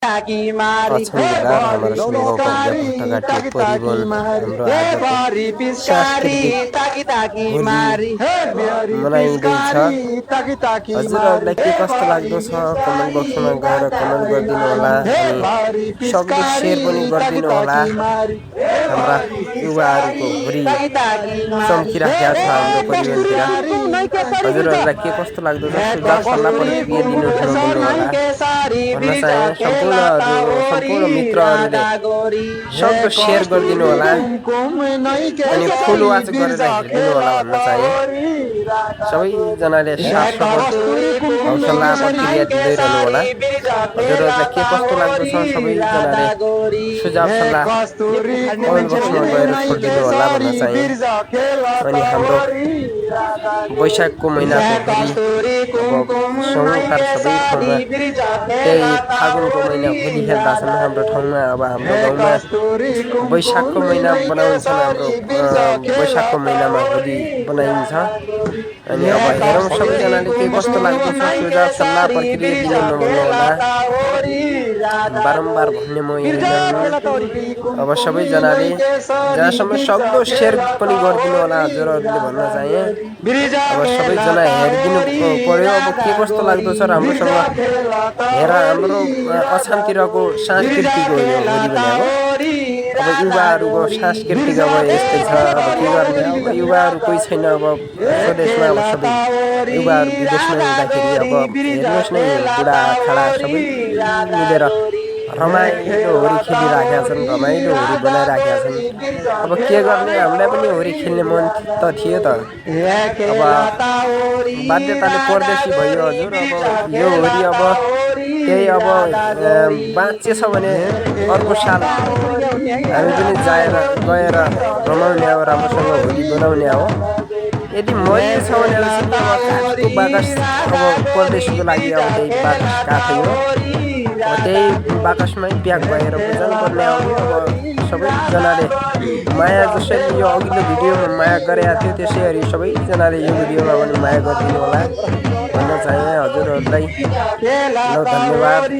पछिल्ला हाम्रो सुनको भट्टघाटी परिवहन हाम्रो आजको सांस्कृतिक होली मनाइँदैछ। हजुरहरूलाई के कस्तो लाग्दो छ कमेन्ट बक्समा गएर कमेन्ट गरिदिनु होला अनि सबले सेयर पनि गरिदिनु होला। हाम्रा युवाहरूको भुँडी चम्किराखेको छ हाम्रो परिवहनतिर। हजुरहरूलाई के कस्तो लाग्दो छ सुझाव सल्लाह प्रतिक्रिया दिनु होला भन्न चाहे। सम्पूर्ण मित्रहरूले सबको सेयर गरिदिनु होला अनि फुल वाच गरेर हेरिदिनु होला भन्न चाहे। सबैजनाले साथ सपोर्ट हौसला प्रतिक्रिया दिँदै रहनु होला। हजुरहरूलाई के कस्तो लाग्दो छ सबैजनाले सुझाव सल्लाह कमेन्ट बक्समा गएर छोडिदिनु होला भन्न चाहे। अनि हाम्रो वैशाखको महिनाको होली अब सबै ठाउँमा त्यही फागुनको महिना होली खेल्दा छन् हाम्रो ठाउँमा। अब हाम्रो गाउँमा वैशाखको महिना बनाउँछन्। हाम्रो वैशाखको महिनामा होली बनाइन्छ। अनि अब हेरौँ सबैजनाले के कस्तो लाग्दो छ सुझाव सल्लाह प्रतिक्रिया दिनु नभन्नु होला। बारम्बार भन्ने म अब सबैजनाले जहाँसम्म सक्दो सेयर पनि गरिदिनु होला हजुरहरूले भन्न चाहे। अब सबैजना हेरिदिनु पर्यो अब के कस्तो लाग्दो छ राम्रोसँग हेर। हाम्रो अछामतिरको सांस्कृतिक हो यो होली भनेको। अब युवाहरूको सांस्कृतिक अब यस्तै छ। अब के गर्ने अब युवाहरू कोही छैन। अब स्वदेशमा अब सबै युवाहरू विदेशमा हुँदाखेरि अब हेर्नुहोस् नै बुढाखाडा सबै मिलेर रमाइलो होली खेलिराखेका छन्। रमाइलो होली बनाइराखेका छन्। अब के गर्ने हामीलाई पनि होली खेल्ने मन त थियो त। अब बाध्यताले परदेशी भयो हजुर। अब यो होली अब त्यही अब बाँचेछ भने अर्को साल हामी पनि गएर रमाउने हो राम्रोसँग होली बनाउने हो। यदि मरेको छ भने काठको बाकस अब परदेशीको लागि अब त्यही बाकस काठै हो। अब त्यही बाकसमै प्याक भएर बुझाउनुपर्ने हो। अब सबैजनाले माया जसरी यो अघिल्लो भिडियोमा माया गरेका थियो त्यसै सबैजनाले यो भिडियोमा पनि माया गरिदिनु होला भन्न चाहे हजुरहरूलाई। ल धन्यवाद।